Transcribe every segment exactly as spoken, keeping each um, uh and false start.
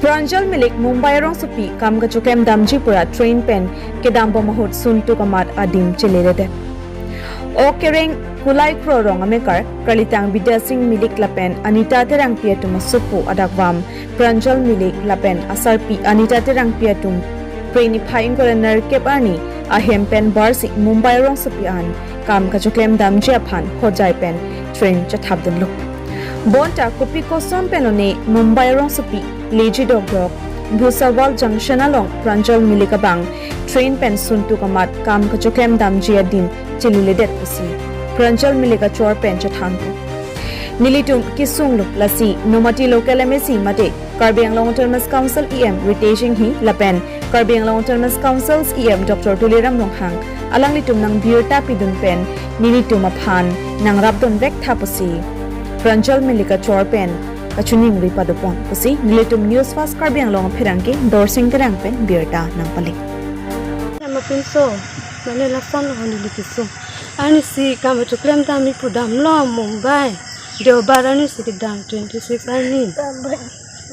Pranjal Milik Mumbai rongsopi kam kachoklem damji pura train pen kedam bom ahut suntuk amat adim cheledet. Ok Kereng Kulai Kro rong amekar karlitang Bidya Sing Milik lapen Anita Terangpi atum asopo adakvam Pranjal Milik lapen asarpi Anita Terangpi atum Phre niphai ingkoi ra nerkep arni ahem pen barsi Mumbai rongsopi an kam kachoklem damji aphan Hojai pen train chethapdunlo. Bonta kopi koson pen lone Mumbai rongsopi leji dokdok Bhusawal Junction along Pranjal Milik abang train pen suntuk amat kam kachoklem damji adim chileledet pusi Pranjal Milik achor pen chethanpo. Nelitum kesunglo, lasi Nomati local M A C mate Karbi Anglong Autonomous Council E M Ritesh Enghi lapen Karbi Anglong Autonomous Council E M Doctor Tuliram Ronghang alanglitum nangbirta pidun pen nelitum aphan nangrapdun vektha pusi Pranjal Milik achor pen kachiningri padopon pusi nelitum News Fast Karbi Anglong apherangke Dorsing Terang pen birta nangpale. Ama pinso, mane lason lo neli kesung. Arnisi kam kachoklem damji pu damlo Mumbai. Deobar arnisi kedam twenty six arni.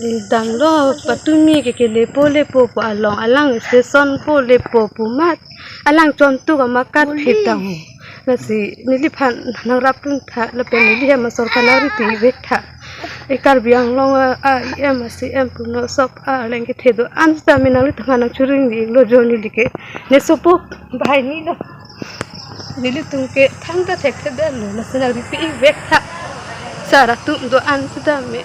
Eh, damlo patumi ke kelepo lepo pu along alang station po lepo pu amat alang chontuk amat kat phitang. Lasi neliphan nangrapdun tha lapen neli hem asor kanari pi vektha. E Karbi Anglong a, a E M a C E M puno sop a leng kethe do-an sita me nangliphan nangchiring di lo jo neli ke. Ne sopo bahai ni lo. Nelitum ke thangta thekthe damlo, lasi nangri pi vektha. Sar atum do-an sita me